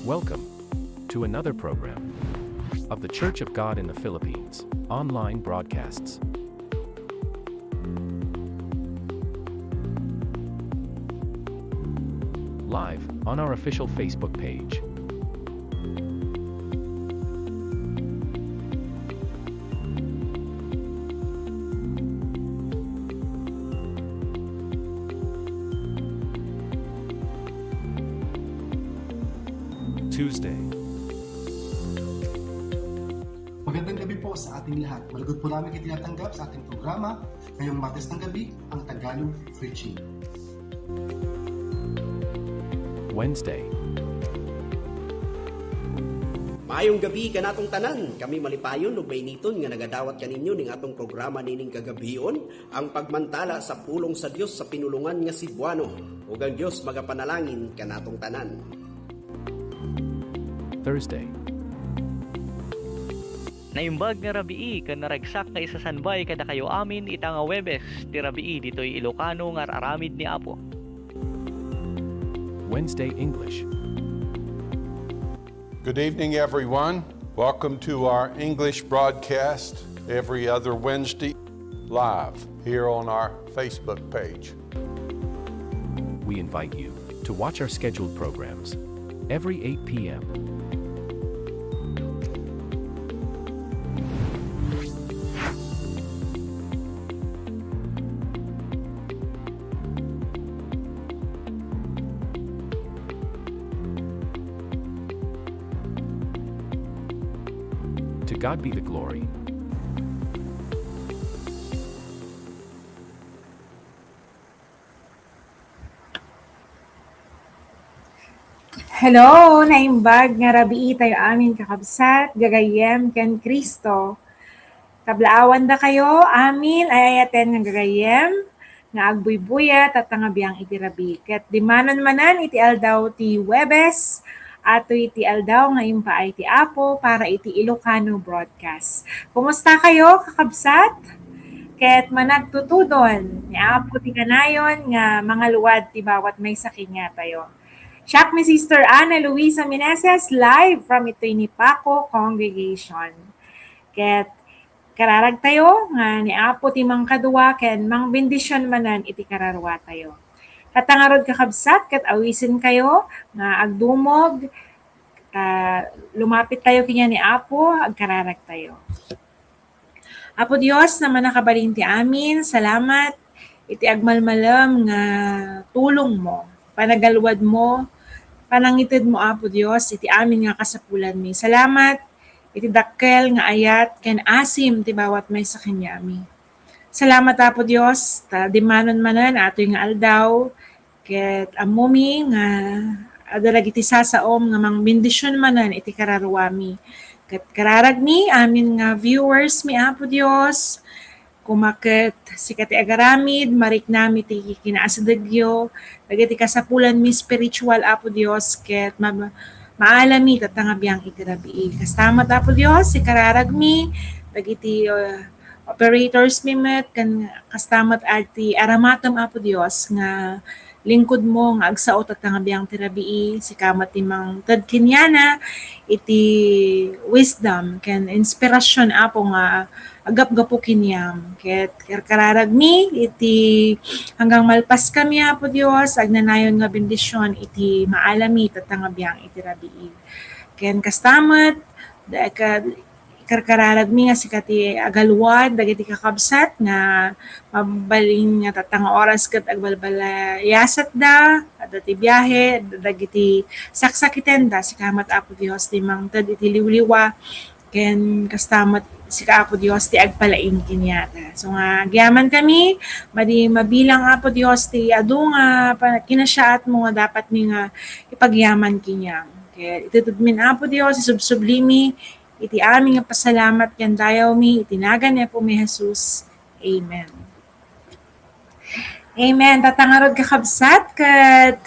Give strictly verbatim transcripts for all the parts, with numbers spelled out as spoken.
Welcome to another program of The Church of God in the Philippines online broadcasts. Live on our official Facebook page. Tuesday. Magandang gabi po sa ating lahat. Malugod po namin kayo tinatanggap sa ating programa ngayong Martes ng gabi, ang Tagalog Preaching. Wednesday. Maayong gabi kanatong tanan. Kami malipayon ug mainiton nga nagadawat kaninyo ning atong programa nining kagabion, ang pagmantala sa pulong sa Dios sa pinulongan nga Cebuano. Ug ang Dios magapanalangin kanatong tanan. Thursday. Naimbag nga rabii ken naragsak nga isasanbay kadakayo amin ita nga Huwebes ti rabii ditoy Ilocano nga ar-aramid ni Apo. Wednesday English. Good evening, everyone. Welcome to our English broadcast every other Wednesday, live here on our Facebook page. We invite you to watch our scheduled programs every eight p.m. To God be the glory. Hello, naimbag nga rabii tayo amin, kakabsat, gagayyem ken Cristo. Kablaawandakayo amin, ay-ayaten nga gagayyem, nga agbuybuyat, tatta nga biang iti rabii. Ket dimanon manen iti aldaw ti Huwebes, atoy ti aldaw nga impaay ti Apo para iti Ilocano broadcast. Kumusta kayo, kakabsat? Ket managtutudon ni Apo ti kanayon nga mangaluad ti bawat maysa kaniatayo. Siak ni Sister Ana Luisa Meneses, live from itoy ni Paco Congregation. Ket kararagtayo nga ni Apo ti mangkadua ken mangbendision manen iti kararuatayo. Tatta ngarud, kakabsat, ket awisenkayo nga agdumog, ta lumapit tayo kanian ni Apo, agkararagtayo. Apo Dios a mannakabalin ti amin, salamat iti agmalmalem nga tulongmo, panagaluadmo, panangitedmo, Apo Dios, iti amin nga kasapulanmi. Salamat iti dakkel nga ayat ken asim ti bawat maysa kaniami. Salamat, Apo Dios, ta dimanon manen atoy nga aldaw, ket ammomi nga adda dagiti sasaom nga mangbendision manen iti kararuami. Ket kararagmi, amin nga viewers mi, Apo Dios, koma ket sika ti agaramid, mariknami ti kinaasidegyo, dagiti kasapulanmi spiritual, Apo Dios, ket ma-, maalami tatta nga biang iti rabii. Kasta met, Apo Dios, ikararagmi dagiti, uh, operators mi met, ken kasta met ti aramatem, Apo Dios, nga lingkodmo nga agsao tatta nga biang ti rabii, sika met ti mangted kaniana iti wisdom ken inspirasyon, Apo, nga aggapgapu kaniam. Ket karkararagmi iti hanggang malpaskami, Apo Dios, agnanayon nga bendision iti maalami tatta nga biang iti rabii. Ken kasta met, da-, ka-, karkararagmi nga sika ti agaluad dagiti kakabsat nga mabalin nga tatta nga oras ket agbalbalayasatda, adda ti biahe, adda dagiti saksakitenda, sika met, Apo Dios, ti mangted iti liwliwa, ken kasta met sika, Apo Dios, ti agpalaing kaniada. So nga, agyamankami, madi mabilang, Apo Dios, ti adu nga pa-, kinasiatmo nga dapatmi nga ipagyaman kaniam. Ket itedmi, Apo Dios, isubsublimi iti amin nga pasalamat ken dayawmi iti nagan ni Apomi Jesus. Amen. Amen. Tatta ngarud, kakabsat, ket,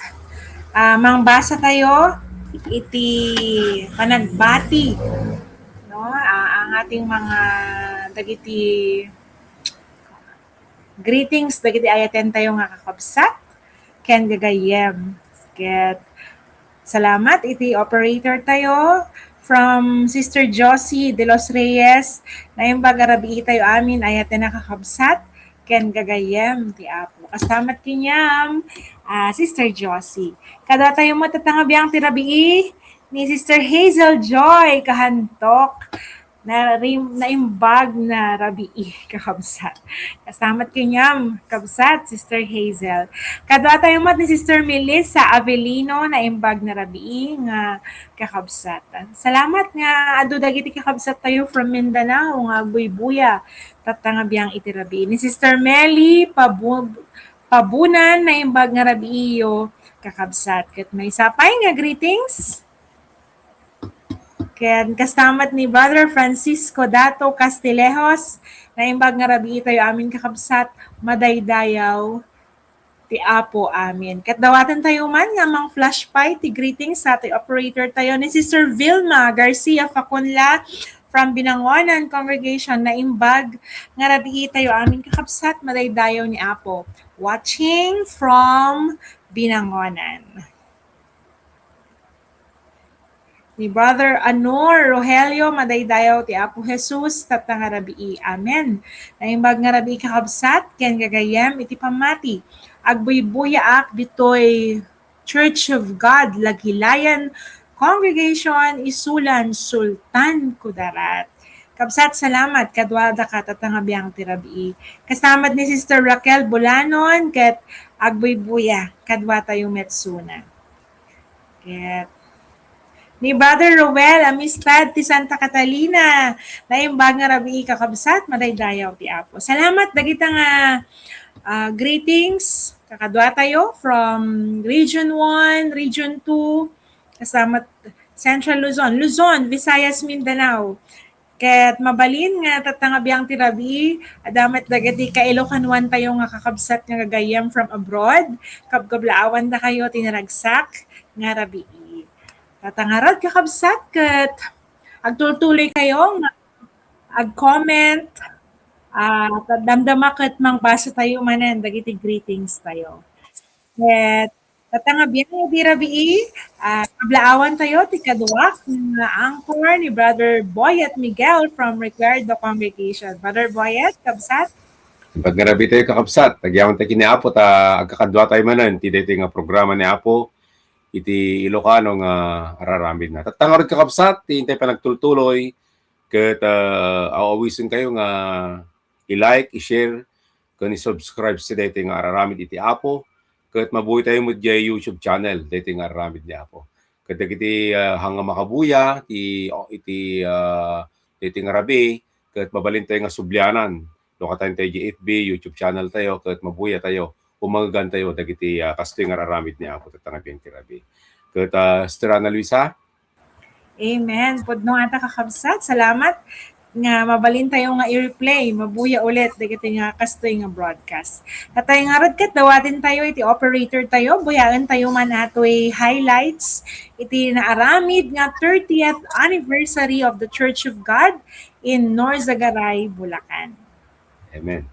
ah, mangbasa tayo iti panagbati, no? Ah, ang ating mga dagiti greetings dagiti ayaten tayo nga kakabsat ken gagayyem. Ket Salamat iti operator tayo. From Sister Josie de los Reyes, naimbag a rabii tayo amin, ayat a kakabsat, ken gagayyem ti Apo. Kastamat kaniam, ah, Sister Josie. Kadua tayo met tatta nga biang ti rabii ni Sister Hazel Joy Kahantok. Na, rim-, naimbag na rabii, kakabsat. Kastamat kaniam, kabsat, Sister Hazel. Kadua tayo met ni Sister Melissa Avelino, naimbag na rabii nga kakabsat. Salamat nga adu dagiti kakabsat tayo from Mindanao nga agbuybuya tatta nga biang iti rabii. Ni Sister Melly Pabu-, Pabunan, naimbag nga rabiiyo, kakabsat. Ket maysa pay nga greetings. Ken kastamat ni Brother Francisco Dato Castillejos, naimbag nga rabii tayo amin kakabsat, madaydayaw ti Apo amin. Ket dawaten tayo man nga mang-flash pay ti greetings sa ti operator tayo ni Sister Vilma Garcia Facunla from Binangonan Congregation, naimbag nga rabii tayo amin kakabsat, madaydayaw ni Apo. Watching from Binangonan. Ni Brother Anor Rogelio, madaydayaw ti Apo Jesus, tatta nga rabii. Amen. Naimbag nga rabii, kakabsat, ken gagayyem iti pammati. Agbuybuyaak ditoy Church of God, Lagilayan Congregation, Isulan, Sultan Kudarat. Kabsat, salamat, kaduadaka tatta nga biang ti rabii. Kastamat ni Sister Raquel Bulanon, ket agbuybuya, kadua tayo met suna. Ket ni Brother Roel Amistad ti Santa Catalina, naimbag nga rabii, kakabsat, madaydayaw ti Apo. Salamat dagita nga, ah, greetings, kakadua tayo from Region one, Region two, kastamat Central Luzon, Luzon, Visayas, Mindanao. Ket mabalin nga tatta nga biang ti rabii, adda met dagiti ka-Ilocanoan tayo nga kakabsat nga gagayyem from abroad. Kabkablaawandakayo ti naragsak nga rabii. Tatta ngarud, kakabsat, ket agtultuloykayo nga ag-comment, ah, damdama ket mangbasa tayo manen dagiti greetings tayo. Ket tatta nga biang iti rabii, ah, kablaawan tayo ti kaduak nga anchor ni Brother Boyet Miguel from Recuerdo Congregation. Brother Boyet, kabsat? Imbag nga rabii tayo, kakabsat. Agyaman tayo ken ni Apo ta agkakadua tayo manen ti daytoy nga programa ni Apo iti Ilocano nga ar-aramidna. Tatta ngarud, kakabsat, ti intay panagtultuloy ket, ah, aw-awisenkayo nga i-like, i-share, ken i-subscribe sa daytoy nga ar-aramid iti Apo, ket mabuya tayo met diay YouTube channel, daytoy nga ar-aramid ni Apo. Ket dagiti, ah, haan nga makabuya, ti, o, iti, ah, daytoy nga rabii, ket mabalin tayo nga sublianan. Lukatan tayo diay F B, YouTube channel tayo, ket mabuya tayo, umangegan tayo, dagiti, ah, kastoy nga ar-aramid ni Apo, tatta nga biang ti rabii. Ket, ah, Sister Ana Luisa? Amen. Pudno ngata, kakabsat. Salamat nga mabalin tayo nga i-replay. Mabuya ulit dagiti nga kastoy nga broadcast. Tatta ngarud ket dawaten tayo iti operator tayo. Buyaen tayo man atoy highlights iti naaramid nga thirtieth anniversary of the Church of God in Norzagaray, Bulacan. Amen.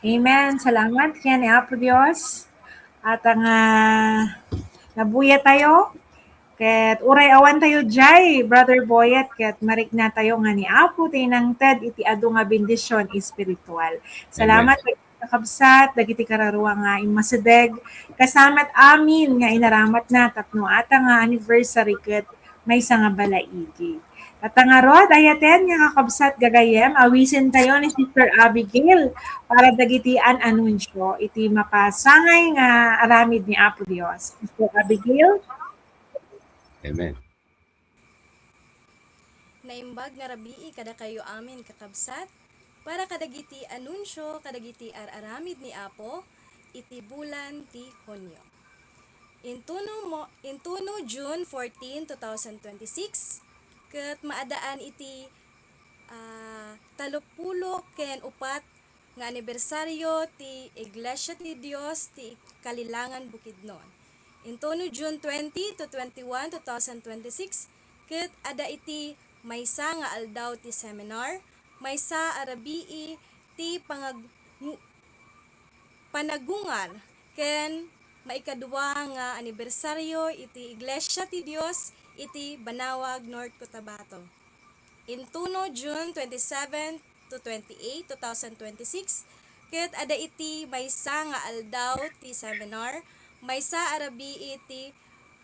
Amen. Salamat ken ni Apo Dios. At nga nabuya tayo, ket uray awan tayo jay, Brother Boyet, ket marikna tayo nga ni Apo ti nangted iti adu nga bendision espiritual. Salamat, kakabsat, dagiti kararua nga immasideg. Kasama met amin nga inaramatna tapno ata nga anniversary ket maysa nga balaigi. Ata ngarud, ayaten nga kakabsat gagayem, awisen tayo ni Sister Abigail para dagiti an-anunsio iti mapasangay nga aramid ni Apo Dios. Sister Abigail? Amen. Naimbag nga rabii kadakayo amin, kakabsat, para kadagiti anunsio kadagiti ar-aramid ni Apo iti bulan ti Hunio. Intuno mo, intuno June fourteen, two thousand twenty-six, ket maadaan iti, ah, taloppulo ken upat nga anibersaryo ti Iglesia ti Dios ti Kalilangan Bukidnon. Intuno June twenty to twenty-one, two thousand twenty-six, ket adda iti maysa nga aldaw ti seminar, maysa a rabii ti pangag-, panagungar, ken maikadua nga anibersaryo iti Iglesia ti Dios iti Banawag, North Cotabato. Intuno June twenty-seven to twenty-eight, two thousand twenty-six, ket adda iti maysa nga aldaw ti seminar, maysa a rabii ti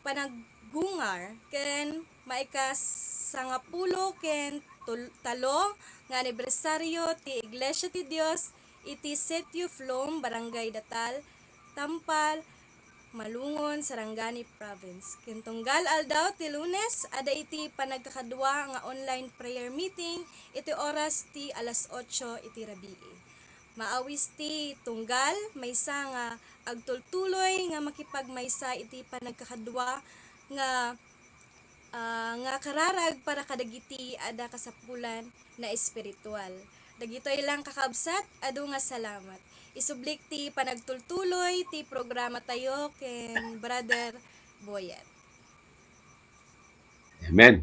panagungar, ken maikasangapulo ken tul-, talo nga anibersaryo ti Iglesia ti Dios iti Sitio Flom, Barangay Datal, Tampal, Malungon, Sarangani Province. Ken tunggal aldaw ti Lunes, adda iti panagkakadua nga online prayer meeting iti oras ti alas otso iti rabii. Maawis ti tunggal, maysa nga agtultuloy nga makipagmaysa iti panagkakadua nga, ah, nga kararag para kadagiti adda kasapulan nga espiritual. Dagitoy lang, kakabsat, adu nga salamat. Isublik ti panagtultuloy ti programa tayo ken Brother Boyet. Amen.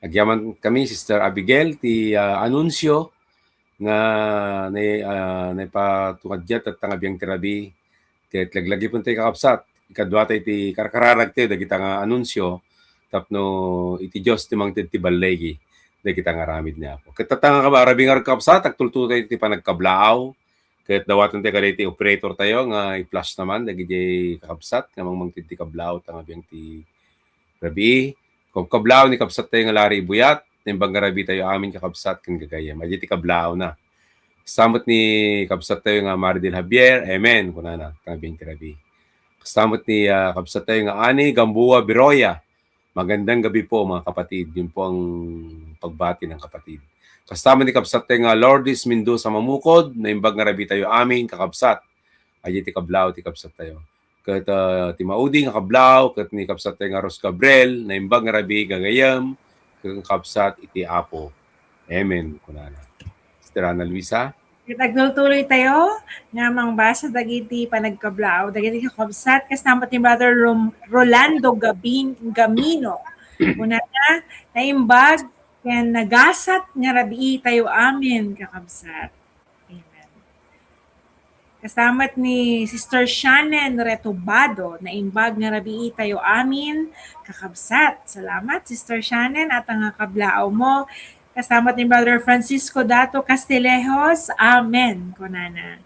Agyaman kami, Sister Abigail, ti, ah, anunsio nga nai-, ah, naipatungad diay tatta nga biang ti rabii. Ket laglagipentayo, kakabsat, ikadua tayo ti karkararag tayo dagita nga anunsio tapno iti Dios ti mangted ti balligi dagita nga aramid ni Apo. Ket tatta nga kab-, rabii ngarud, kakabsat, agtultuloy tayo ti panagkablaaw. Ket dawaten tayo kadagiti operator tayo nga i-flash naman dagiti kakabsat nga mangmangted ti kablaaw ta nga biang ti rabii. Kabkablaaw ni kabsat tayo nga Larry Buyat, naimbag nga rabii tayo amin, kakabsat, ken gagayyem. Adda iti kablaawna. Kasta met ni kabsat tayo nga Maridel Javier, amen, kunana, ta nga biang ti rabii. Kasta met ni, ah, kabsat tayo nga Ani Gamboa Biroya, magandang gabi po, mga kapatid. Yun po ang pagbati ng kapatid. Kasta met ni kabsat tayo nga Lourdes Mendoza Mamukod, naimbag nga rabii tayo amin, kakabsat. Adda iti kablaaw ti kabsat tayo. Ket, ah, ti maudi nga kablaaw, ket ni kabsat tayo nga Ros Gabriel, naimbag nga rabii gagayyem, ken kabsat iti Apo. Amen, kunana. Sister Ana Luisa? Ket agtultuloy tayo nga mangbasa dagiti panagkablaaw, dagiti kakabsat, kasta met ni Brother Rom-, Rolando Gabin-, Gamino. Kunana, naimbag ken nagasat nga rabii tayo amin, kakabsat. Amen. Kasta met ni Sister Shannon Retobado, naimbag nga rabii tayo amin, kakabsat. Salamat, Sister Shannon, ata nga kablaaw mo. Kasta met ni Brother Francisco Dato Castillejos, amen, kunana.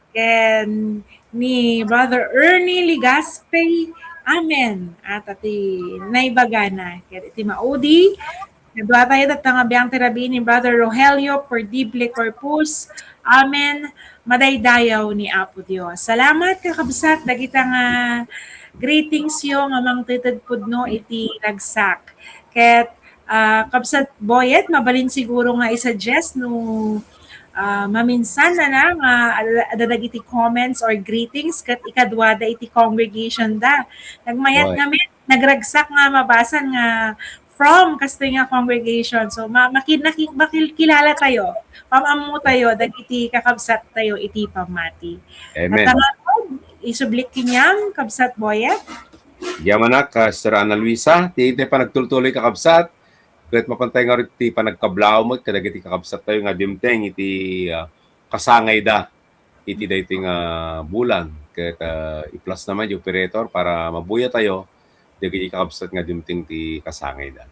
Ken ni Brother Ernie Legaspi, amen. Ata ti naibagana. Ken iti maudi, nadua tayo tatta nga biang ti rabii ni Brother Rogelio Pordible Corpus. Amen. Madaydayaw ni Apo Dios. Salamat, kakabsat, dagita nga greetings yo nga mangteted pudno iti ragsak. Ket, ah, kabsat Boyet, mabalin siguro nga i-suggest no, ah, maminsan na na nga adda, adda dagiti comments or greetings ket ikaduada iti congregation da. Nagmayat Right. ngamin, nagragsak nga mabasan nga from kastoy nga congregation. So, ma-, maki-, naki-, makilkilala tayo, pamammo tayo, dagiti kakabsat tayo iti pammati. Amen. At ang isublik kaniam, kabsat Boyet. Agyamanak, ah, Sister Ana Luisa, ti, ti panagtultuloy, kakabsat, ket mapantay nga iti panagkablaaw met kadagiti kakabsat tayo nga dimteng iti, ah, kasangay da. iti daytoy nga bulan. Ket, ah, i-plus naman ti operator para mabuya tayo dagiti kakabsat nga dimteng ti kasangayda.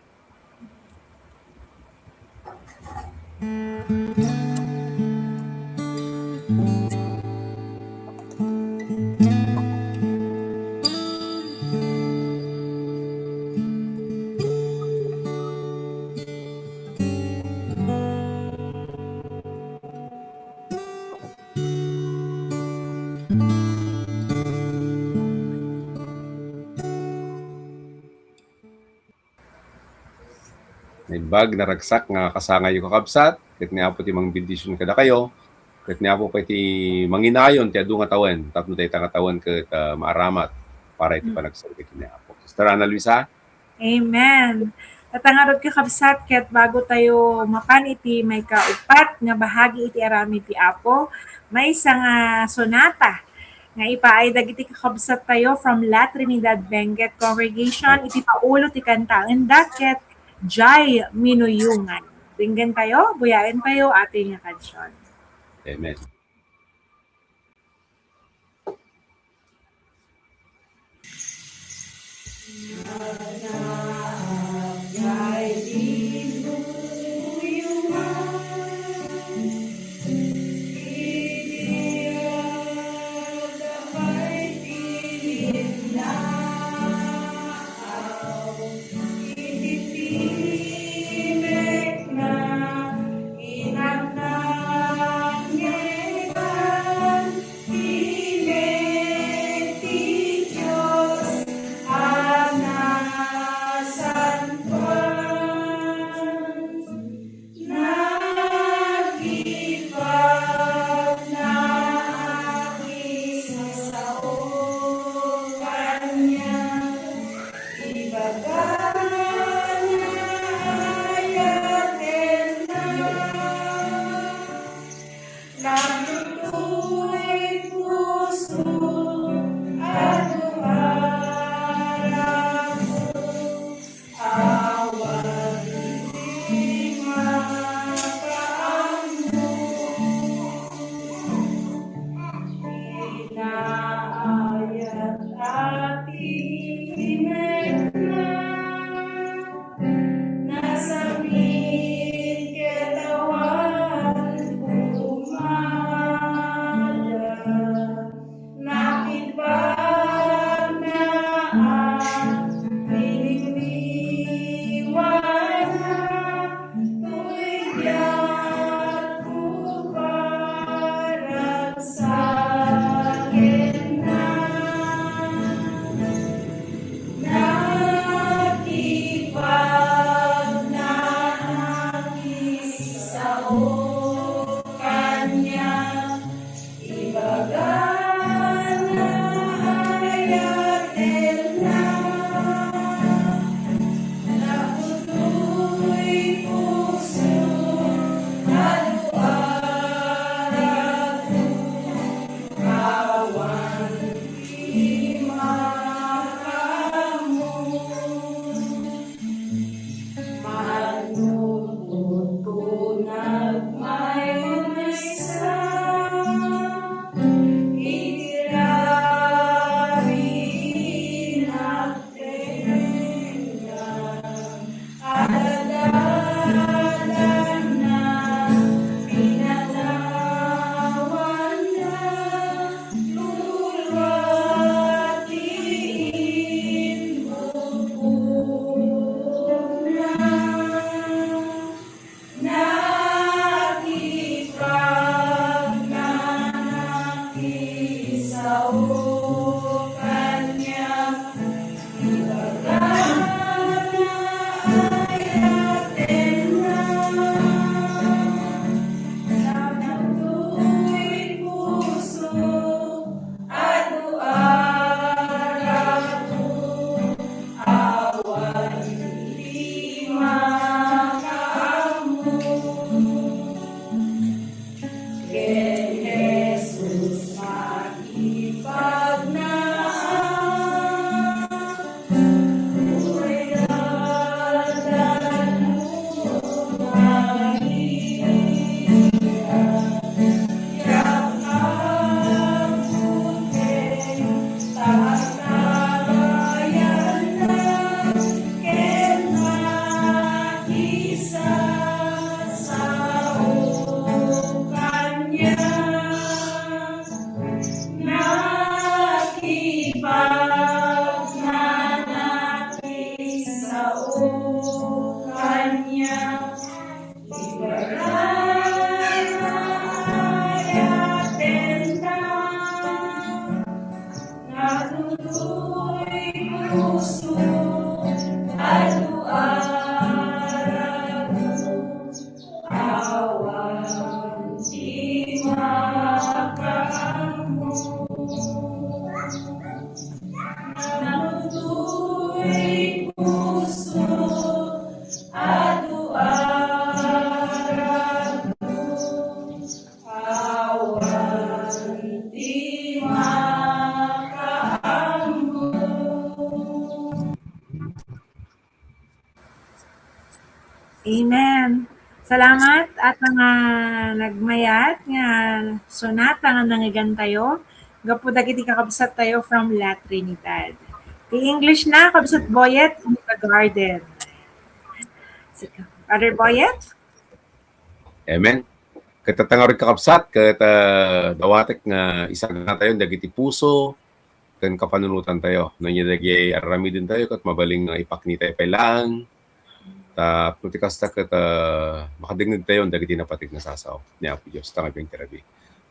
Naimbag, naragsak nga kasangayyo, kakabsat, ket ni Apo ti mangbendision kadakayo, ket ni Apo pay ti manginayon ti adu nga tawen, tapno dayta nga tawen ket, ah, maaramat para iti Mm. panagserbi ken ni Apo. Sister Ana Luisa? Amen. Tatangarod, kakabsat, ket bago tayo mapan iti maikaupat nga bahagi iti aramid ti Apo, maysa nga sonata nga ipaay dagiti kakabsat tayo from La Trinidad Benguet Congregation, iti paulo ti kantaenda ket Jay Minuyungan. Denggen tayo, buyaen tayo, atoy nga kansion. Amen. Amen. Salamat at mga nagmayat nga sonata nga nangigantayo gapu dagiti kakabsattayo from La Trinidad. Ti English na, Kabsat Boyet, in the garden. Sige. Brother Boyet? Amen. Ket tatta ngarud, kakabsat, ket, ah, dawatek nga isaganatayo dagiti puso ken kapanunotantayo. No ania dagiti aramidentayo, ket mabalin nga ipaknitayo pay laeng. Tapno ti kasta ket, ah, makadengngegtayo dagiti napateg nga sasaw ni Apo Dios, ta nga biang ti rabii.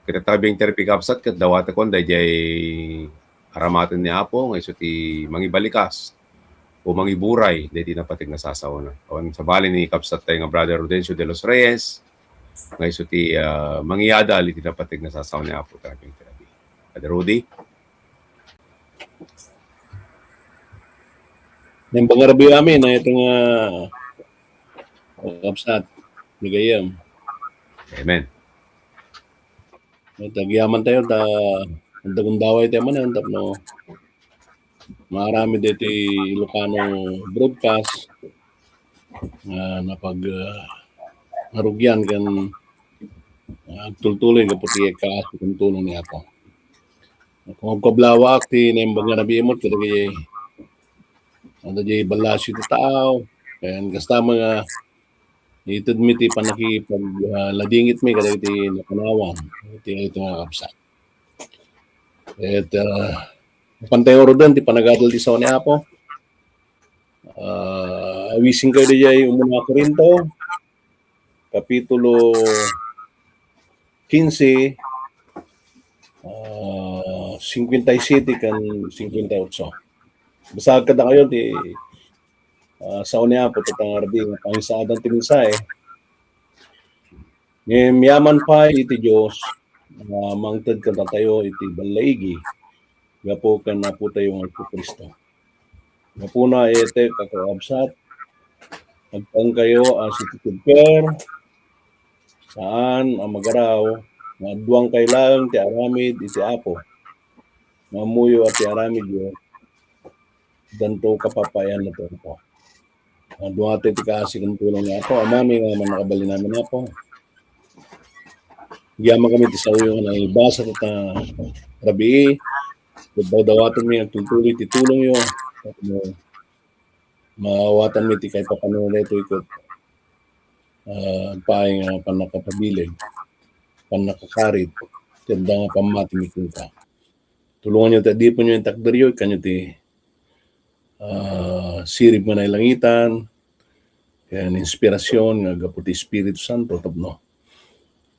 Ket tatta nga biang ti rabii, kakabsat, ket dawatekon daydiay aramaten ni Apo nga isu ti mangibalikas o mangiburay daydi napateg nga sasawna. Awan sabali ni kabsattayo nga Brother Rudencio de los Reyes, nga isu ti, ah, mangiadal iti napateg nga sasaw ni Apo, ta nga biang ti rabii. Brother Rudy? Naimbag nga rabii amin, iti nga, ah, kabsat, ni gayyem. Amen. Ket agyamantayo ta agundawaytayo manen tapno maaramid iti Ilocano broadcast nga napag, ah, ngarugian ken, ah, agtultuloy gapu ti kaasi ken tulong ni Apo. Kung agkablawaak ti naimbag nga rabii met kadagiti, ano, daydiay ballasyo ti tao, ken kasta met nga itedmi ti pannakipag-, ah, ladingitmi kadagiti napanewan iti, iti nga kabsat. Ket, ah, mapantayo ngaruden ti panagadal ti sao ni Apo. Ah, awisenkayo daydiay umuna a Corinto, Kapitulo quince, ah, cincuenta y siete ken cincuenta y ocho. Basaek kadakayo ti, ah, sao ni Apo, tatta nga rabii nga pangisaadan ti mensahe. Ngem yaman pay iti Dios nga mangted kadatayo iti ballaigi gapu ken Apotayo nga Jesu-Cristo. Gapuna, ket, kakabsat, agtaengkayo a sititibker, saan a magaraw nga adduangkayo laeng ti aramid iti Apo. Ammoyo a ti aramidyo, addanto kapapayanan ti Apo. Adduangtayo ti kaasi ken tulong ni Apo. Amami nga mannakabalin amin, Apo. Agyamankami ti saoyo nga naibasa tatta nga rabii. Ket dawdawatenmi nga agtultuloy ti tulongyo. Tapno maawatanmi ti kaipapanunay daytoy ket, ah, agpaay nga pannakapabileg, pannakakarit, ket adda nga pammatimi kenka. Tulonganyo ti adipenyo, intakderyo, ikkanyo ti, ah, sirib nga nailangitan, ken inspirasyon nga gapu ti Espiritu Santo tapno,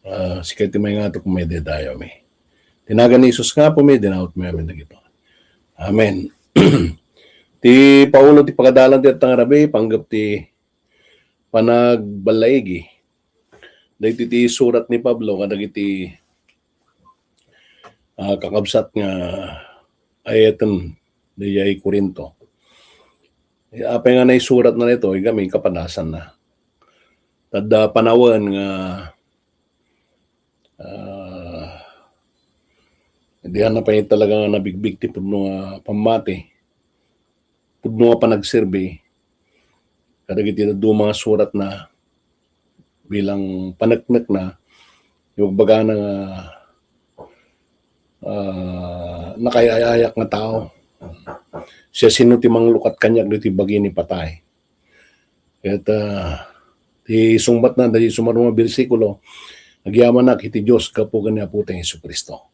ah, sika ti maingato ken maidaydayaw mi. Ti nagan ni Jesus nga Apomi, dinawatmi amin dagitoy. Amen. Ti Paolo ti pagadalan ti tatta nga rabii, panggep ti panagballaigi. Daytoy ti surat ni Pablo kadagiti, ah, kakabsat nga ay-ayaten daydiay Corinto. Apay nga naisuratna daytoy, gamin kapadasanna. Adda panawen nga, ah, dianna pay talaga nga nabigbig ti pudno nga pammati, pudno nga panagserbi kadagiti dadduma nga suratna bilang paneknekna, ibagbagana nga, ah, nakaay-ayak nga tao. Siasino ti manglukat kaniak ditoy bagi ni patay? Ket, ah, ti sungbatna, daydi sumaruno nga bersikulo, agyamanak iti Dios gapu ken ni Apotayo Jesu-Cristo.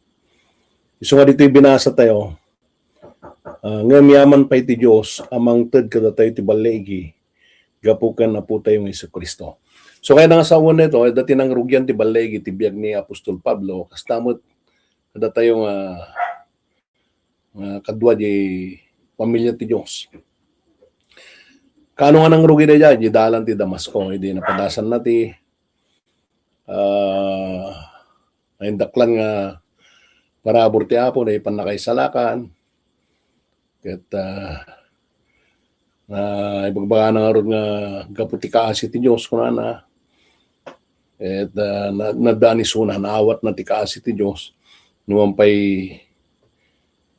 Isu nga ditoy binasatayo, ah, ngem yaman pay ti Dios a mangted kadatayo ti ballaigi gapu ken Apotayo nga Jesu-Cristo. So, kayatna nga sawen daytoy, adda ti nangrugian ti ballaigi ti biag ni Apostol Pablo, kasta met kadatayo nga, nga kadua di pamilia ti Dios. Kaano nga nangrugi daydiay? Di dalan ti Damasco, idi napadasanna ti, ah, naindaklan nga parabur ti Apo, daydi pannakaisalakan. Ket, ah, naibagbagana ngarud nga gapu ti kaasi ti Dios, kunana. Ket, ah, na-, naddan isuna, naawatna ti kaasi ti Dios. Numan pay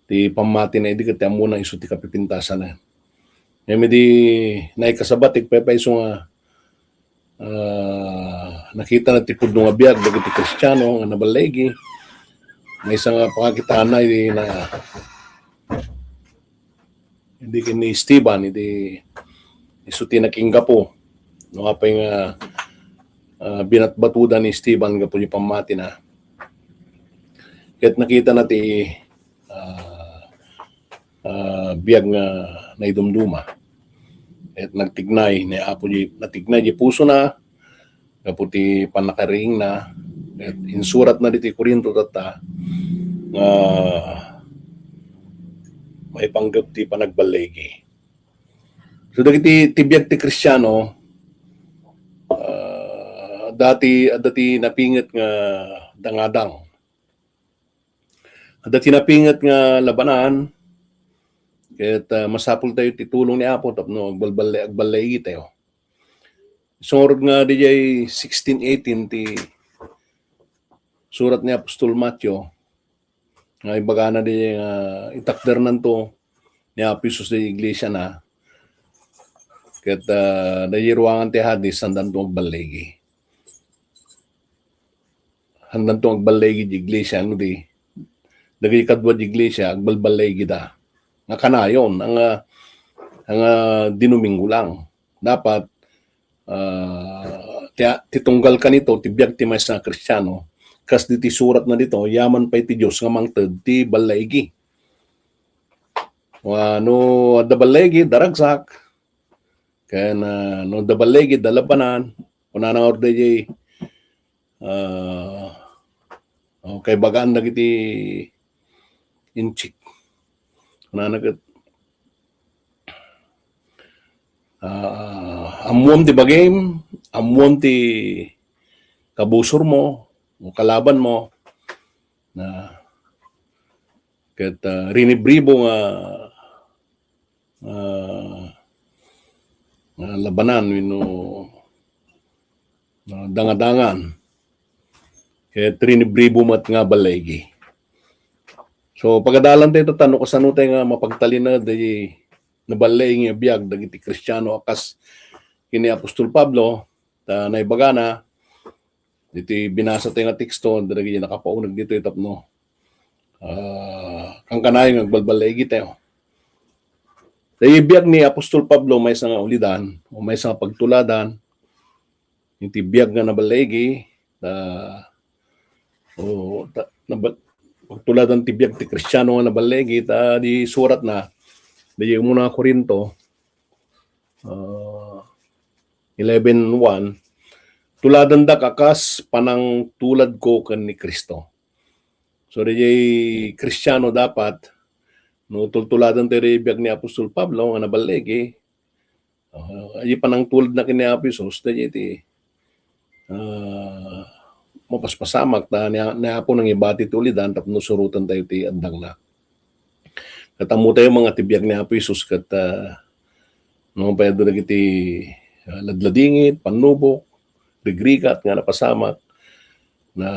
ti pammatina idi ket ti ammona isu ti kapipintasanna. Ngem idi naikasaba ti paypayso nga Ah, nakitana ti pudno nga biag dagiti Kristiano nga naballigi. Maysa nga pakakitaanna idi na, idi ken ni Esteban, idi isu ti nakinggapo. No, apay nga, ah, binatbatuda ni Esteban gapu ti pammatina. Ket nakitana ti, ah, ah, biag nga naidumduma. Ket nagtignay ni Apo di, natignay di pusona gapu ti pannakariingna. Ket insuratna ditoy Corinto tatta nga maipanggep ti panagballigi. So dagiti ti biag ti Kristiano, ah, dati, adda ti napinget nga dangadang. Adda ti napinget nga labanan, ket, ah, masapul tayo ti tulong ni Apo tapno agbalballe-, agballaigi tayo. Isungod nga diay sixteen eighteen ti surat ni Apostol Mateo, nga ibagana diay nga itakdernanto ni Apo Jesus diay iglesia na, ket, ah, diay ruangan ti hadis, sandanto agballigi. Sandanto agballigi di iglesia, no di, dagiti kadua di iglesia, agbalballigida. Nga kanayon, nga, nga dinuminggo lang. Dapat, ah, ti, ti tunggal kanito, ti biag ti maysa nga Kristiano, kas diti surat na dito, yaman pay ti Dios nga mangted ti balligi. Wa, no adda balligi, daragsak. Ken, ah, no adda balligi, dalabanan. Kunana nga orda diay, ah, oh, kaibagan dagiti inchik. Kunana ket, ah, ammuam ti bagim, ammuam ti kabusormo, o kalabanmo, na ket, ah, rinibribo nga, ah, nga labanan wenno, ah, dangadangan. Ket rinibribo met nga balligi. So, pagadalan tayo, ta no kasano tayo nga mapagtalinaed dagiti naballigi nga biag dagiti Kristiano a kas ken ni Apostol Pablo, ta naibagana, ditoy binasa tayo nga teksto, dagiti nakapauneg ditoy tapno, ah, kankanayon nga agbalballigi tayo. Dagiti biag ni Apostol Pablo, maysa nga ulidan, o maysa nga pagtuladan, iti biag nga naballigi, ta, o, ta, nabal-, pagtuladan ti biag ti Kristiano nga naballigi, ta di suratna, di umuna nga Corinto, ah, eleven one, "Tuladandak a kas panangtuladko ken ni Cristo." So, diay Kristiano dapat, no, tultuladan tayo diay biag ni Apostol Pablo nga naballigi, ah, diay panangtuladna ken ni Apo Jesus, diay ti, ah, mapaspasamak ta ni, ni Apo nangibati ti ulidan tapno suroten tayo ti andangna. Ket ammo tayo nga ti biag ni Apo Jesus ket, ah, no, pay adu dagiti, ah, ladladingit, pannubok, rigrigat nga napasamak, na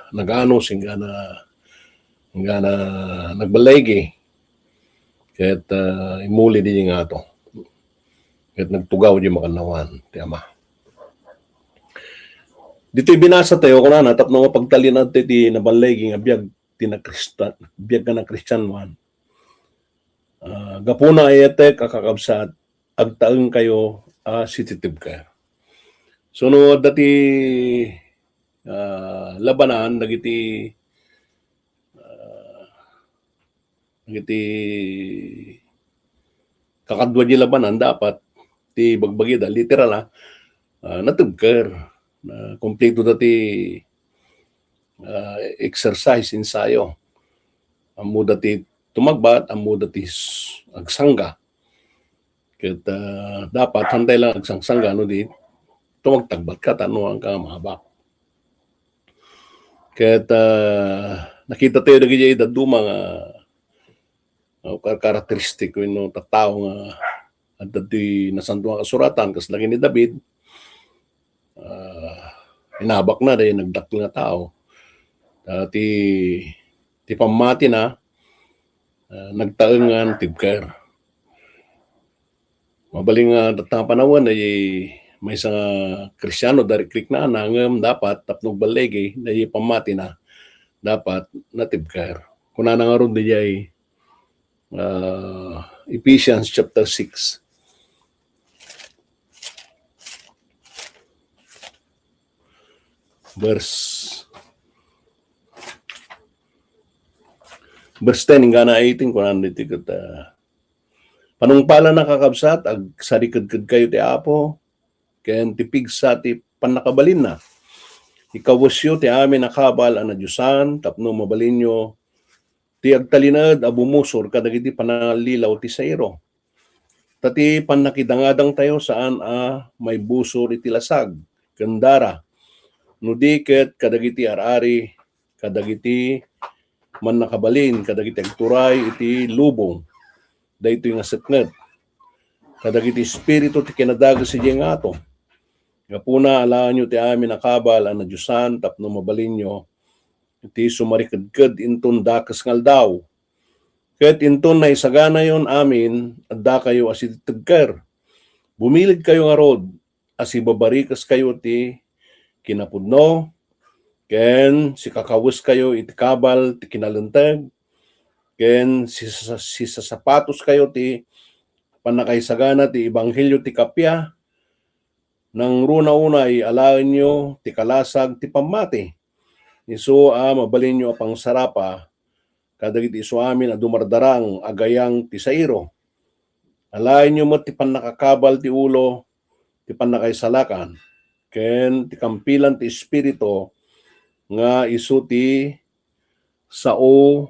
naganos, inggana, inggana nagballigi. Ket, ah, immuli diay ngato. Ket nagtugaw diay makannawan ti Ama. Ditoy binasa tayo, kunana, tapno mapagtalinaed ti naballigi nga biag ti nakrista-, biag nga nakristianoan. Ah, gapuna, ayatek a kakabsat, agtaengkayo a sititibker. So, no adda ti, ah, labanan dagiti, ah, dagiti kakadua diay labanan, dapat ti bagbagida, literal, ah, ah, natibker. Ah, kumpletoda ti, ah, exercise, ensayo. Ammoda ti tumagbat, ammoda ti s-, agsangga. Ket, ah, dapat saan tayo lang agsangsangga no di tumagtagbat ka, ta no, haanka nga maabak. Ket, ah, nakita tayo dagiti dadduma nga, ah, kar-, karakteristik wenno tattao nga adda ti Nasantoan a Kasuratan, kas lagi ni David, ah, inabakna diay nagdakkel nga tao. Ta ti, ti pammatina, ah, nagtaeng nga natibker. Mabalin nga tatta nga panawen, ay maysa nga Kristiano, dagiti Greek na, ngem dapat tapno agballigi, daydi pammatina, dapat natibker. Kunana ngarud diay, ah, Ephesians chapter six. Verse, verse ten, inggana eighteen, kunana ditoy ket, ah, panungpalan a kakabsat, agsarikedkedkayo ti Apo, ken ti pigsa ti pannakabalinna. Ikawesyo ti amin a kabal a nadiosan tapno mabalinyo ti agtalinaed a bumusor kadagiti panangallilaw ti sairo. Ta ti pannakidangadangtayo saan a maibusor iti lasag ken dara, no di ket kadagiti ar-ari, kadagiti mannakabalin, kadagiti agturay iti lubong. Daytoy nga seknget. Kadagiti espiritu ti kinadagus idiay ngato. Gapuna, alaenyo ti amin a kabal a nadiosan tapno mabalinyo ti sumarikedked inton dakes nga aldaw. Ket inton naisaganayon amin, addakayo a sitibker. Bumilegkayo ngarud a sibabarikeskayo ti kinapudno, ken sikakaweskayo iti kabal ti kinalinteg, ken sisa-, sisasapatoskayo ti pannakaisagana ti ebanghelio ti kappia. Nangruna unay, alaenyo ti kalasag ti pammati, isu a mabalinyo a pangsarapa kadagiti isuamin a dumardarang a gayang ti sairo. Alaenyo met ti pannakakabal ti ulo, ti pannakaisalakan, ken ti kampilan ti Espiritu nga isu ti sao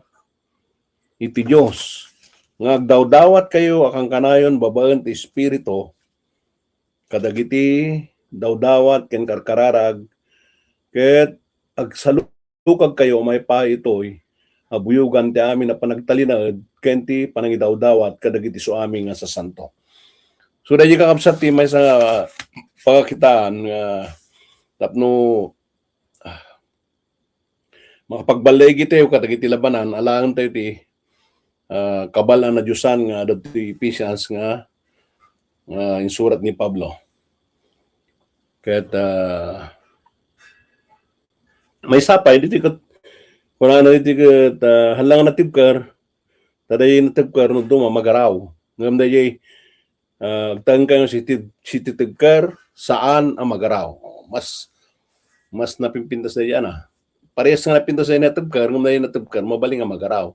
iti Dios, nga agdawdawatkayo a kankanayon babaen ti Espiritu kadagiti dawdawat ken karkararag, ket agsalukagkayo a maipaay itoy a buyogan ti amin a panagtalinaed ken ti panangidawdawat kadagiti isuami nga sasanto. So, daydi kakabsat ti maysa nga pakakitaan nga tapno, ah, makapagballigi tayo kadagiti labanan, alaentayo ti, ah, kabal a nadiosan nga adda ti Ephesians nga, nga insurat ni Pablo. Ket, ah, maysa pay, ditoy ket, kunana ditoy ket, ah, hallang natibker, ta daydi natibker no duma magaraw. Ngem daydi, ah, agtaeng kayo siti-, sititibker, saan a magaraw. Mas, mas napimpintas daydi, ana. Parehas nga napintas daydi natibker, ngem daydi natibker, mabalin nga magaraw.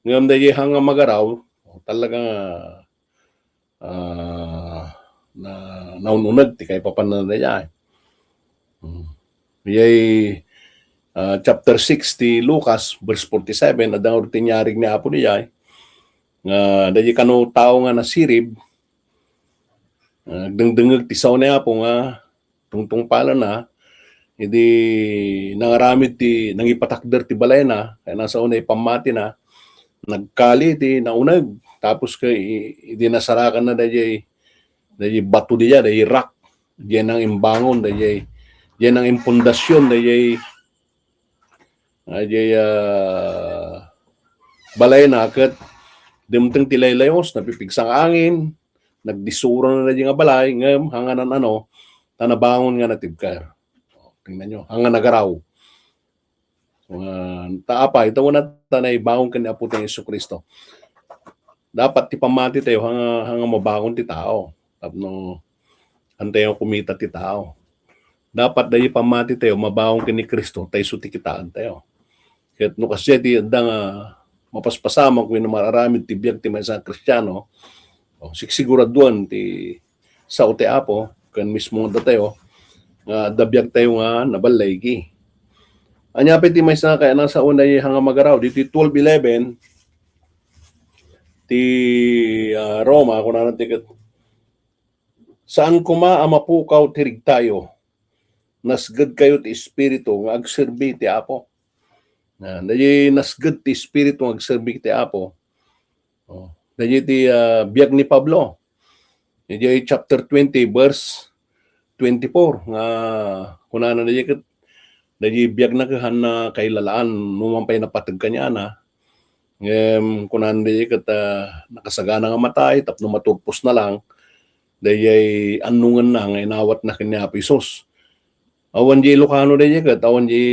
Ngem daydi hang nga magaraw, talaga nga, ah, na, naun-uneg ti kaipapanna daydi. Hmm. Iyay, ah, chapter six ti Lucas, verse forty-seven, adda nga ti inyarig ni Apo daydi, nga daydi kano tao nga nasirib, ah, agdengdengngeg ti sao ni Apo nga tungtungpalenna, idi nangaramid ti nangipatakder ti balayna, ken nasaona ipammatina, nagkali ti nauneg, tapos ket i-, idi nasarakanna daydi, daydi bato daydi, daydi rock, daydi nangimbangon, daydi, daydi nangimpundasion, daydi, daydi, ah, balayna, ket dimteng ti laylayos, napipigsa nga angin, nagdisuro na daydi nga balay, ngem hangan nan-ano, ta nabangon nga natibker. Tingnan nyo, hangan nagaraw. Ah, ta apay, ta una ta naibangon ken ni Apo tayo Jesu-Cristo. Dapat ti pammati tayo, hanga, hanga mabangon ti tao. Tapno, hantay nga kumita ti tao. Dapat daydi pammati tayo, mabangon ken ni Cristo, ta isu ti kitaan tayo. Ket no kasdiay ti adda nga mapaspasamak wenno mararamid ti biag ti maysa a Kristiano, o, sigsiguraduan ti sao ti Apo ken mismo nga datayo nga adda biag tayo nga naballigi. Ania pay ti maysa nga kayat nga sao nga hanga magaraw? Ditoy twelve eleven ti, ah, Roma, kunana ti ket, "Saan koma a mapukaw ti rigtayo. Nasgedkayo ti Espiritu nga agserbi ti Apo." Ah, daydi nasged ti Espiritu nga agserbi ti Apo. Oh, daydi ti, ah, biag ni Pablo. Idiay chapter twenty, verse twenty-four, nga kunana daydi ket, daydi biagna ket hanna kailalaan, no man pay napateg kaniana. Ngem kunana daydi ket, ah, nakasagana nga matay, tapno maturpos na lang. dayjay annongenna nga inawatna ken ni Apo Jesus. Awan di Ilocano dayjay ket awan di,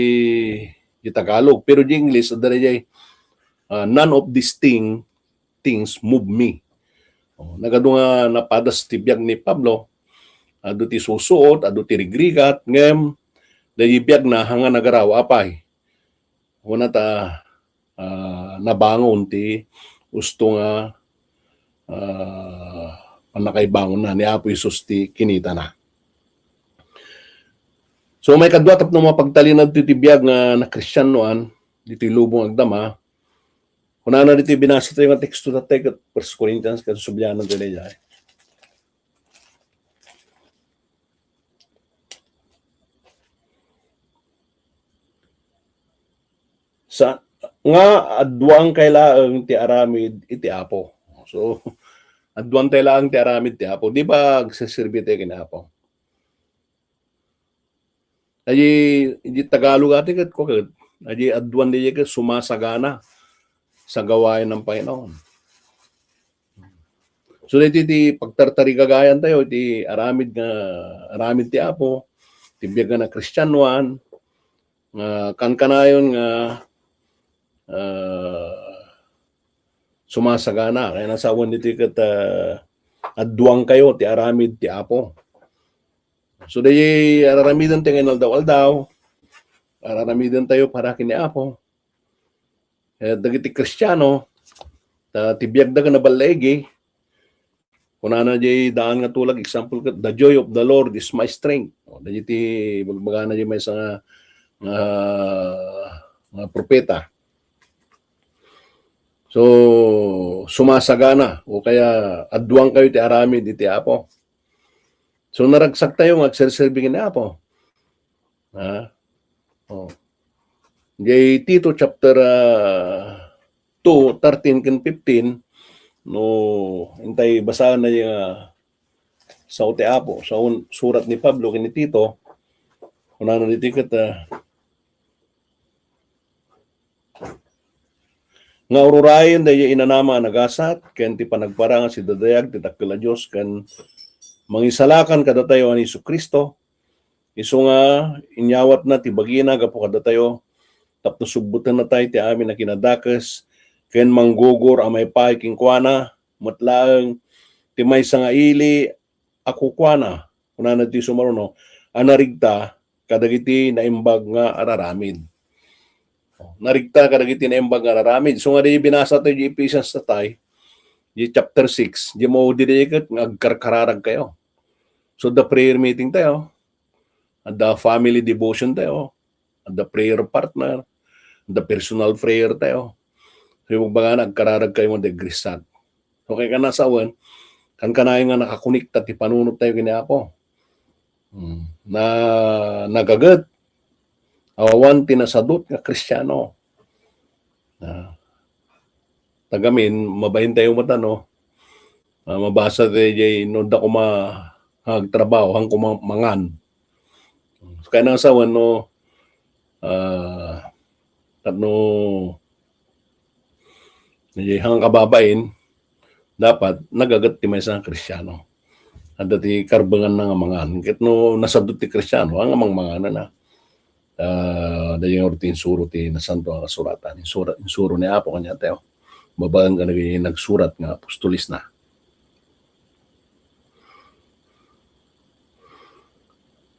di Tagalog. Pero di English, adda dayjay, ah, "None of these thing-, things move me." Oh, nagadu nga napadas ti biag ni Pablo. Adu ti susuot, adu ti rigrigat, ngem dayjay biagna, haan nga nagaraw, apay. Kuna ta, ah, nabangon ti usto nga, ah, pannakaibangonna ni Apo Jesus ti kinitana. So, maikadua, tapno mapagtalinaw ti, ti biag nga nakristianoan ditoy lubong agdama, kunana ditoy binasa tayo nga teksto, tatay, ket First Corinthians, ket sublianan tayo dayjay. Sa, nga adduan kay laeng ti aramid iti Apo. So, adduan tay laeng ti aramid ti Apo. Di ba agseserbi tayo ken Apo? Adi, di Tagalog ati ket ko ket, adi adduan di ket sumasagana sa gawain ng Panginoon. So, daytoy ti pagtartarigagayan tayo, iti aramid nga, aramid ti Apo, ti biag nga nakristianoan, nga kankanayon nga, ah, sumasagana. Kaya nasawan ditoy ket, ah, adduan kayo ti aramid ti Apo. So, dayjay araramiden tayo nga inaldaw-aldaw, araramiden tayo para ken ni Apo. Eh, dagiti Kristiano, ta ti biagda ket naballigi, kunana jay daan nga tulag, example ket, "The joy of the Lord is my strength." O, dagiti bagbagana jay maysa nga, nga, nga propeta. So, sumasagana, o kaya adduan kayo ti aramid iti Apo. So, naragsak tayo nga agserserbi ken ni Apo. Ha? Oh. Jay Tito chapter, ah, two, thirteen ken fifteen, no, intay basaen na yung, ah, sao ti Apo, sao, surat ni Pablo ken ni Tito, kunana ditoy ket, ah, nga ururayen dayjay inanama a nagasat, ken ti panagparang a sidadayag ti dakkel a Dios ken mangisalakan kadatayo a ni Jesu-Cristo, isu nga inyawatna ti bagina gapu kadatayo, tapno subbutennatay ti amin a kinadakes ken manggugor a maipaay kenkuana, met laeng ti maysa nga ili a kukuana, kunana ti sumaruno, a narigta kadagiti naimbag nga araramid. Narigta kadagiti naimbag nga araramid. So nga di binasa tayo di Ephesians tatay, di chapter six, di maudi di ket nga agkarkararag kayo. So the prayer meeting tayo, adda family devotion tayo, adda prayer partner, adda personal prayer tayo. So, yung baga nga nagkararag kayo nga degrisan. Okay ka na sa awan, kankanayon nga nakakonekta ti panunot tayo ken ni Apo. Hmm. Na nagaget, awan ti nasadut nga Kristiano. Ah, tagamin, mabain tayo mata, no? Ah, mabasa tayo jay, no, da kuma agtrabaho, han kuma mangan. Kaya nang asawa, no, ah, tapno, eh, han kababain, dapat nagaget ti maysa nga Kristiano. Adda ti karbenganna nga mangan. Ket no nasadut ti Kristiano, haan nga mangmangan na. Ah, dayon ti insuro ti Nasanto nga Kasuratan. Insura-, insuro ni Apo kaniatayo. Babaen kadagiti nagsurat nga apostolisna.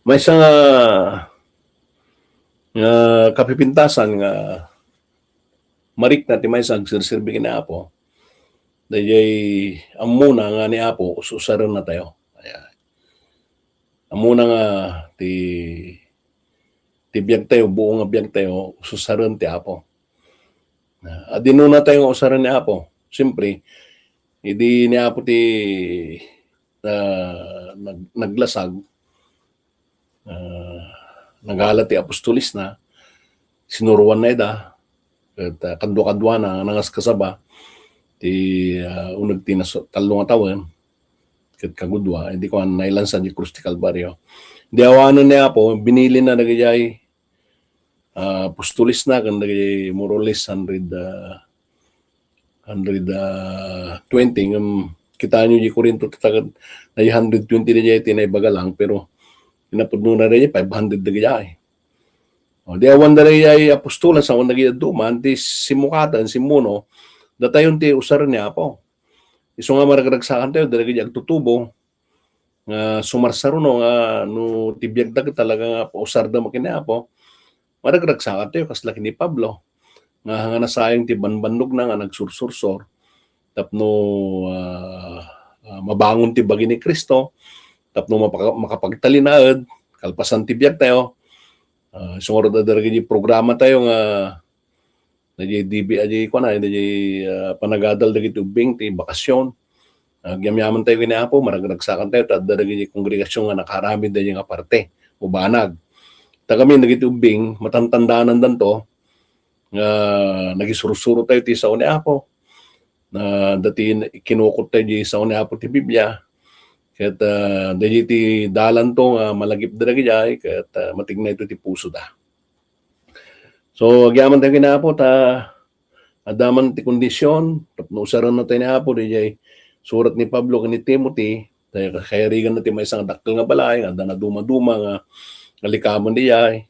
Maysa nga, nga kapipintasan nga marikna ti maysa agserserbi ken ni Apo. Dayjay ammona nga ni Apo, us-usarenna tayo. Ayan. Ammona nga ti, ti biag tayo, buo nga biag tayo, us-usaren ti Apo. Ah, adinuna tayo nga usaren ni Apo. Siyempre, idi ni Apo ti, ah, nag-, naglasag, ah, nagala ti apostolisna, sinuroanna ida, ket, ah, kadua-kaduana, nangaskasaba, ti, ah, uneg ti nas-, tallo nga tawen, ket kagudua, idi kuan, nailansa di krus ti Kalbario. Di awanen ni Apo, binilinna dagijay, ah, apostolisna, ken dagijay more or less hundred, ah, hundred, ah, twenty, ngem Kitaenyo di Corinto, tattaged na di hundred twenty daydiay ti naibaga lang, pero inapudno na daydiay five hundred dagiti. O, di awan dagiti apostoles, awan dagiti dadduma, ti simmukaten, simmuno, datayon ti usaren ni Apo. Isu nga maragragsakantayo dagiti agtutubo, nga sumarsaruno nga no ti biagda ket talaga nga pausarda met ken ni Apo, maragragsakantayo kasla ken ni Pablo, nga, nga nasayang ti banbannogna nga nagsursursor tapno, ah, ah, mabangon ti bagi ni Cristo, tapno mapaka-, makapagtalinaed, kalpasan ti biagtayo. Ah, isu ngarud adda dagiti programatayo nga daydiay D B, daydiay kuana, daydiay, ah, panagadal dagiti ubbing ti bakasyon. Agyamyamantayo ken ni Apo, maragragsakantayo, ta adda dagiti kongregasyon nga nakaaramid daydiay nga parte o banag. Ta kami dagiti ubbing, matantandaanandanto nga nagisursurotayo ti sao ni Apo. Na dati kinukuttayo ti sao ni Apo ti Biblia. Ket, ah, daydiay ti dalanto nga malagipda dagijay, ket, ah, matignayto ti pusoda. So, agyamantayo ken ni Apo ta adda man ti kondisyon tapno usarennatayo ni Apo, daydiay surat ni Pablo ken ni Timothy, ta kayariganna ti maysa nga dakkel nga balay nga adda naduma-duma nga alikamen daydiay.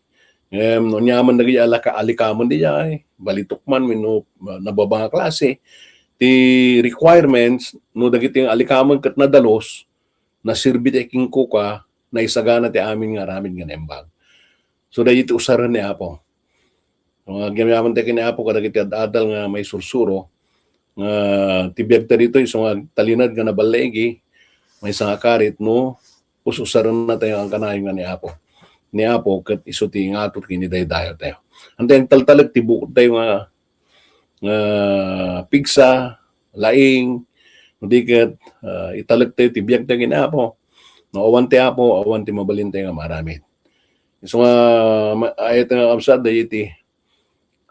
Ngem no aniaman dagiti alika-, alikamen daydiay, balitok man wenno, ah, nababa nga klase, ti requirements no dagiti alikamen ket nadalus, naserbi ti kenkuana, naisagana ti amin nga aramid nga naimbag. So, daydiay ti usaren ni Apo. Nga agyamantayo ken ni Apo kadagiti ad-adal nga maisursuro, nga ti biagta ditoy isu nga agtalinaed nga naballaigi, maysa nga karit no us-usarennatayo nga kanayon nga ni Apo. Ni Apo ket isu ti ingato ken ni daydayawtayo. Ania ti agtaltalek ti bukodtayo nga, nga pigsa, laing, no di ket, ah, italektayo ti biagtayo ken ni Apo. No awan ti Apo, awan ti mabalintayo nga maaramid. Isu nga, ma-, ayat nga kabsat, daydiay ti,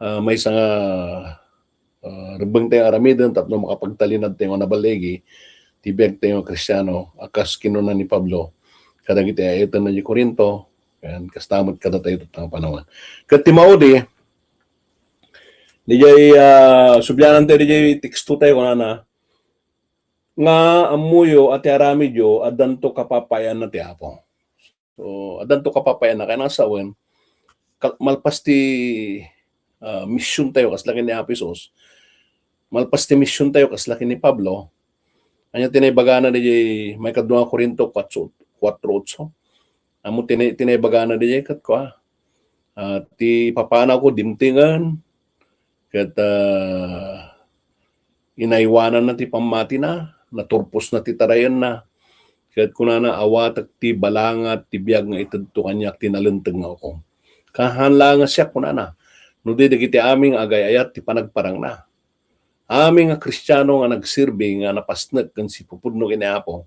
ah, maysa nga, ah, rebbengtayo nga aramiden tapno makapagtalinaedtayo nga naballaigi ti biagtayo nga Kristiano, a kas kinuna ni Pablo kadagiti ay-ayatenna di Corinto, ken kasta met kadatayo tatta nga panawen. Ket ti maudi, daydiay, ah, sublianantayo daydiay tekstotayo, kunana, nga ammoyo a ti aramidyo addanto kapapayaanna ti Apo. So, addanto kapapayaanna, kayatna nga sawen, ka-, malpas ti, ah, misiontayo kasla ken ni Apo Jesus, malpas ti misiontayo kasla ken ni Pablo, ania ti naibagana daydiay maikadua nga Corinto kuatro, kuatro otso? Ammom ti na-, ti naibagana daydiay ket kua, ah, ti papanawko dimtengen, ket, ah, inaywananna ti pammatina, naturposna ti tarayenna, ket kunana, "Awatek ti balangat ti biag nga itedto kaniak ti nalinteg nga ukom." Kahan laeng a siak, kunana, no di dagiti amin nga agay-ayat ti panagparangna. Amin nga Kristiano nga nagserbi nga napasnek ken sipupudno ken ni Apo.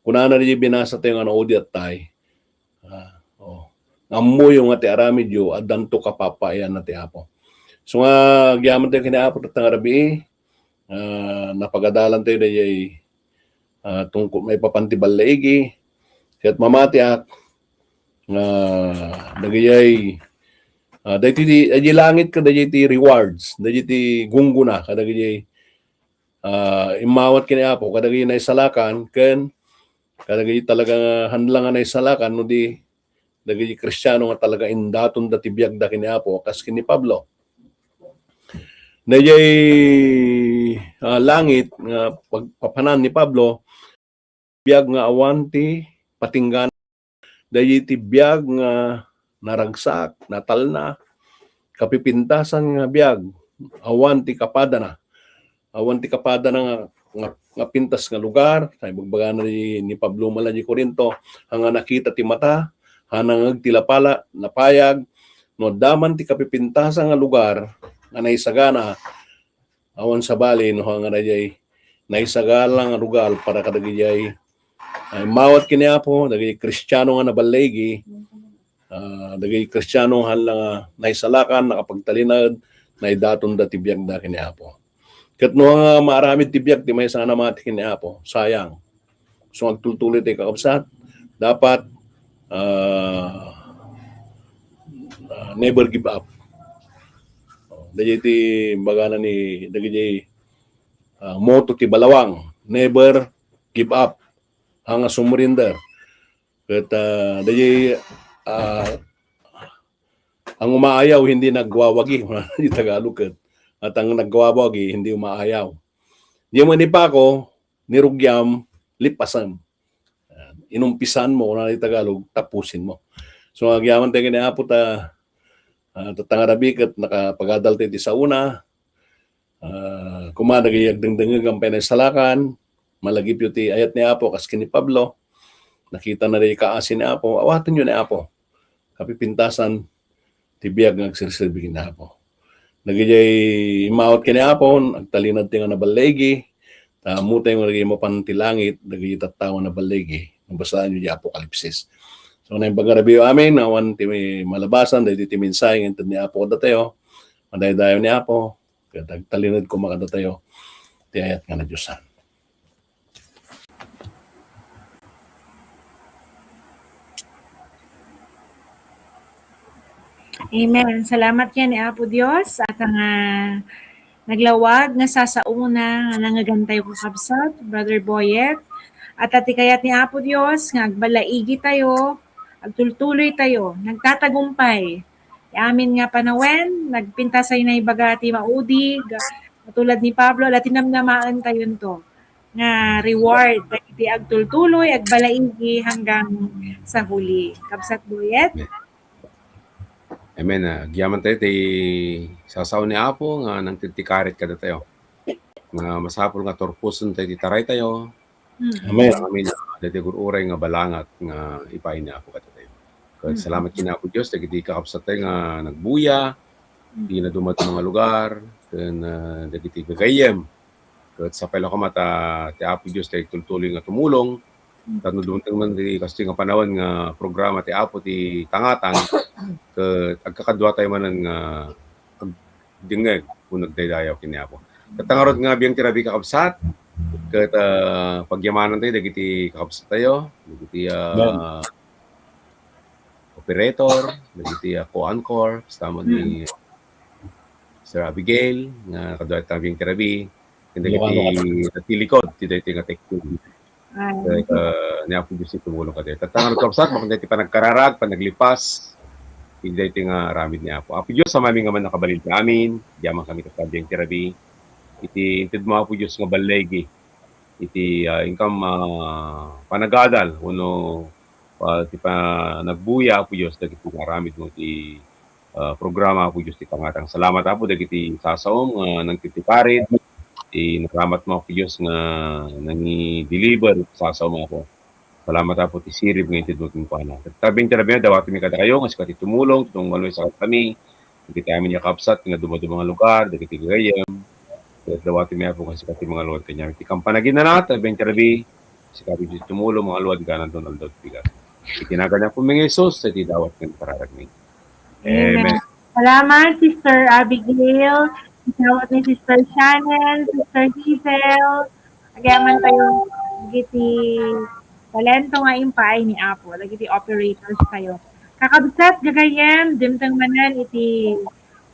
Kunana daydiay binasatayo nga naudi attay, ah, oh, nga ammoyo nga ti aramidyo addanto kapapayaanna ti Apo. So nga agyamantayo ken ni Apo tatta nga rabii, ah, napagadalantayo daydiay, ah, tungkol maipapan ti ballaigi, ket mamatiak nga dagijay, ah, daytoy ti, daydiay langit kadagijay ti rewards, daydiay ti gunggona kadagijay, ah, immawat ken ni Apo, kadagijay naisalakan, ken kadagijay talaga nga hanla nga naisalakan, no di dagiti Kristiano nga talaga indatonda ti biagda ken ni Apo, kas ken ni Pablo. Daydiay, ah, langit nga pagpapanan ni Pablo, biag nga awan ti patinggan. Daydiay ti biag nga naragsak, natalna, kapipintasan nga biag, awan ti kapadana. Awan ti kapadana nga, nga, nga pintas nga lugar, ta ibagbagana ni, ni Pablo man la di Corinto, haan nga nakita ti mata, haan nga nangngeg ti lapala, napayag, no adda man ti kapipintasan nga lugar nga naisagana, awan sabali, no haan nga daydiay naisagana nga lugar para kadagijay, ah, immawat ken ni Apo, dagiti Kristiano nga naballaigi, ah, dagiti Kristiano nga hanla nga naisalakan, nakapagtalinaed, naidatonda ti biagda ken ni Apo. Ket no nga maaramid ti biag ti maysa nga namati ken ni Apo, sayang. So, agtultuloy tayo, kakabsat. Dapat, ah, ah, never give up. Oh, daydiay ti bagana ni, dagiti, ah, motto ti Balawang, never give up, haan nga sumrender. Ket, ah, daydiay, ah, ang umaayaw hindi nagwawagi, di Tagalog ket. At ang nagwawagi, hindi umaayaw. Diay met ipako, nirugiam, lipasem. Inumpisan mo, kuna di Tagalog, tapusin mo. So, agyaman tayo ni Apo ta, ah, tatta nga rabii ket nakapagadal tayo ti saona. Ah, koma dagiti agdengdengngeg, ampay naisalakan, malagipyo ti ayat ni Apo, kas ken ni Pablo. Nakitana dagiti kaasi ni Apo, awatenyo ni Apo. Kapipintasan ti biag nga agserserbi ken ni Apo. Dagidiay immawat ken ni Apo, agtalinaed tayo nga naballigi, ta ammotay nga dagiti mapan ti langit, dagiti tattao nga naballigi, no basaenyo diay Apokalipsis. So, naimbag nga rabii amin, awan ti malabasan, daytoy ti mensahe nga inted ni Apo kadatayo, madaydayaw ni Apo, ket agtalinaed koma kadatayo ti ayat nga nadiosan. Amen. Salamat ken ni Apo Dios, at nga naglawag nga sasaona nga nangngegantayo, kakabsat, Brother Boyet. At ti kayat ni Apo Dios nga agbalaigi tayo, agtultuloy tayo, nagtatagumpay. Ti amin nga panawen, nagpintas tayo naibaga ti maudig, katulad ni Pablo, ala ti namnamaentayo nga reward dagiti agtultuloy, agbalaigi hanggang sa huli. Kabsat Boyet? Amen. Ah, agyaman tayo ti sasao ni Apo nga nangtitikarit kadatayo. Nga masapul nga turposen tayo ti taray tayo. Mm. Amen. Amen. Dagiti gur-uray nga balangat nga ipaay ni Apo kadatayo. Ket Mm. salamat ken ni Apo Dios dagiti kakabsat tayo nga nagbuya, Mm. ti nadumaduma nga lugar, ken, ah, dagiti gagayyem. Ket sapay la koma ta ti Apo Dios ti agtultuloy nga tumulong. Mm. Tapno dumteng man ti kastoy nga panawen nga programa ti Apo ti tangatang, ket agkakadua tayo manen nga agdengngeg wenno agdaydayaw ken ni Apo. Ket ngarud nga biag ti rabii, kakabsat, ket, ah, pagyamanan tayo dagiti kakabsat tayo, dagiti, ah, Amen. operator, dagiti, ah, co-anchor, kasta met ni Mm. Sir Abigail, nga kadua tayo biag ti rabii, ken dagiti Ilocano. natilikod ti daytoy nga technology. Ay. Ket, ah, ni Apo Dios ti tumulong kadayo. Tatta ngarud, kakabsat, mapan ti panagkararag, panaglipas, iti daytoy nga aramid ni Apo. Apo Dios, Ama mi nga mannakabalin ti amin, agyaman kami ket biag ti rabii. Iti inted mo, Apo Dios, nga balligi, iti, ah, inkam, ah, panagadal, wenno, ah, ti panagbuya, Apo Dios, dagiti nga aramid mo ti ah, programa, Apo Dios, ti tangatang. Salamat, Apo, dagiti sasaom nga nangtitikarit, ti naramat mo, Apo Dios, nga nangi-deliver iti sasaom, Apo. Salamat, Apo, ti sirib nga inted mo kenkuana. Ket biag ti rabii, dawatmi kadakayo nga sika ti tumulong, ti tumungbaluy sakadkami, dagiti amin nga kakabsat nga dumaduma nga lugar, dagiti gagayyem. Ket dawatmi, Apo, nga sika ti mangaluad kaniami. Ti kampanaginana, biag ti rabii, sika ti tumulong, mangaluad, ganan ton aldaw ti bigat. Iti nagan ni Apo mi nga Jesus, iti dawat ken kararagmi. Amen. Amen. Salamat, Sister Abigail. Salamat ni Sister Shannon, Sister Hazel. Agyaman tayo dagiti talento nga impaay ni Apo, dagiti operators tayo. Kakabsat, gagayyem, dimteng manen iti,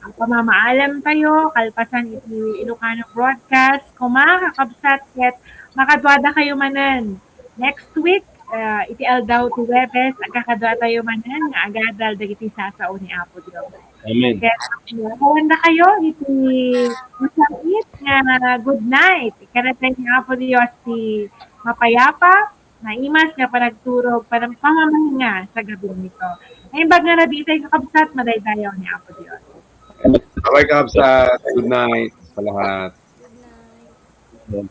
ah, pamamaalam tayo, kalpasan iti Ilocano broadcast. Koma, kakabsat, ket makaduada kayo manen next week, ah, iti aldaw ti Huwebes, agkakadua tayo manen nga agadal dagiti sasao ni Apo Dios. Amen. Ket, ah, awan da kayo iti masakit nga good night. Ikkanatay ni Apo Dios ti mapayapa, naimas nga panagturog, panag-, pamamahinga sa gabing ito. Naimbag nga rabii tayo, kakabsat, madaydayaw ni Apo Dios. Bye-bye, kakabsat. Good night sa lahat. Good night.